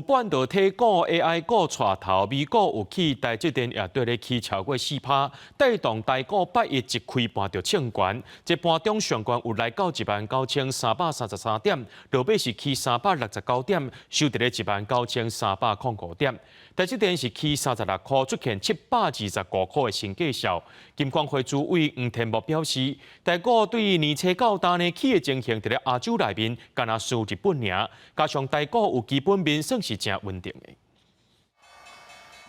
半導體股、AI 股帶頭，美股有起，台積電也綴咧起超過4%，帶動台股拜一一開盤就衝懸，這盤中上懸有來到19,333點，落尾是起369點，收佇咧19,305點。台積電是起36塊，出現725塊的新價數。金管會主委黃天牧表示，台股對年初到今呢起的情形，佇咧亞洲內面，敢若輸日本爾，加上台股有基本面，算是誠穩定的。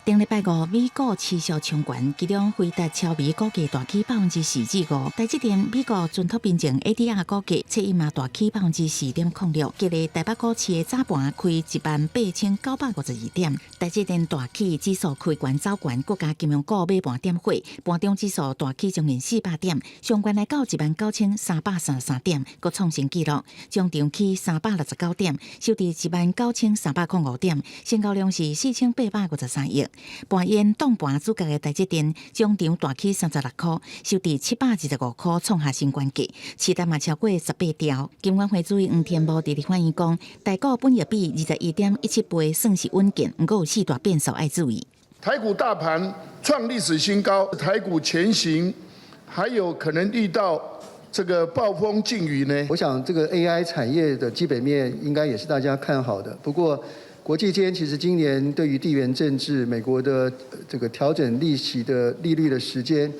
頂禮拜五，美股持續衝懸，其中輝達超微股價大起4.5%，台積電美國存託憑證 ADR 股價七一嘛大起4.06%，今日台北股市的早盤開18,952點，台積電大起，指數開懸走懸，閣共金融股尾盤點火，盤中指數大起將近400點，上懸來到19,333點，閣創新紀錄，終場起369點，收佇19,305點，成交量是4853億。扮演擋盤主角的台積電，終場大起36塊，收佇725塊，創下新懸價，市值嘛超過18兆。金管會主委黃天牧佇立法院講，台股本益比21.17倍，算是穩健，毋過有四大變數愛注意。台股大盤創歷史新高，台股前行還有可能遇到這個暴風勁雨呢？我想這個 AI 產業的基本面應該也是大家看好的，不過，國際間其實今年對於地緣政治、美國的這個調整利息的利率的時間，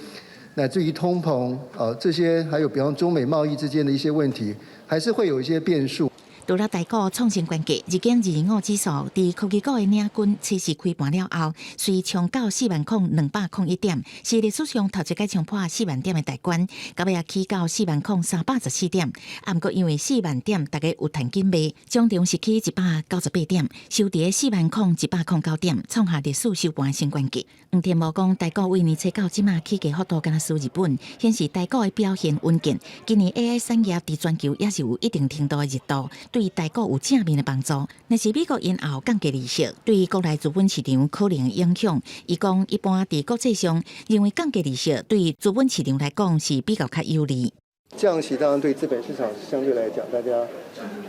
乃至於通膨啊這些，還有比方中美貿易之間的一些問題，還是會有一些變數。除了台股創新懸價，日經225指數佇科技股的領軍，測試開盤了後，隨衝到40,201點，是歷史上頭一擺衝破4萬點的大關，到尾仔起到40,314點。啊，毋過因為四萬點大家有趁緊賣，終場是起198點，收佇40,109點，創下歷史收盤新懸價。黃天牧講，台股為年初到這馬起價幅度敢若輸日本，顯示台股的表現穩健。今年 AI 產業佇全球也是有一定程度的熱度，對台股有正面的幫助。若是美國延後降低利息，對國內資本市場可能的影響，伊講一般佇國際上認為降低利息對資本市場來講是比較較有利。降息當然對資本市場相對來講，大家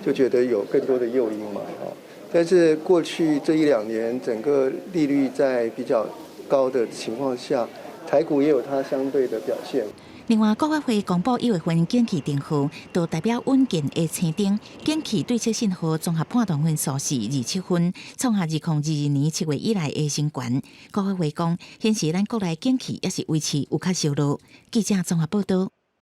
就覺得有更多的誘因嘛，但是過去這一兩年，整個利率在比較高的情況下，台股也有它相對的表現。另外，國發會公布一月份景氣燈號，就代表穩健的青燈。景氣對策信號綜合判斷分數是27分，創下2022年7月以來的新懸。國發會講，顯示咱國內景氣猶是維持有較燒熱。記者綜合報道。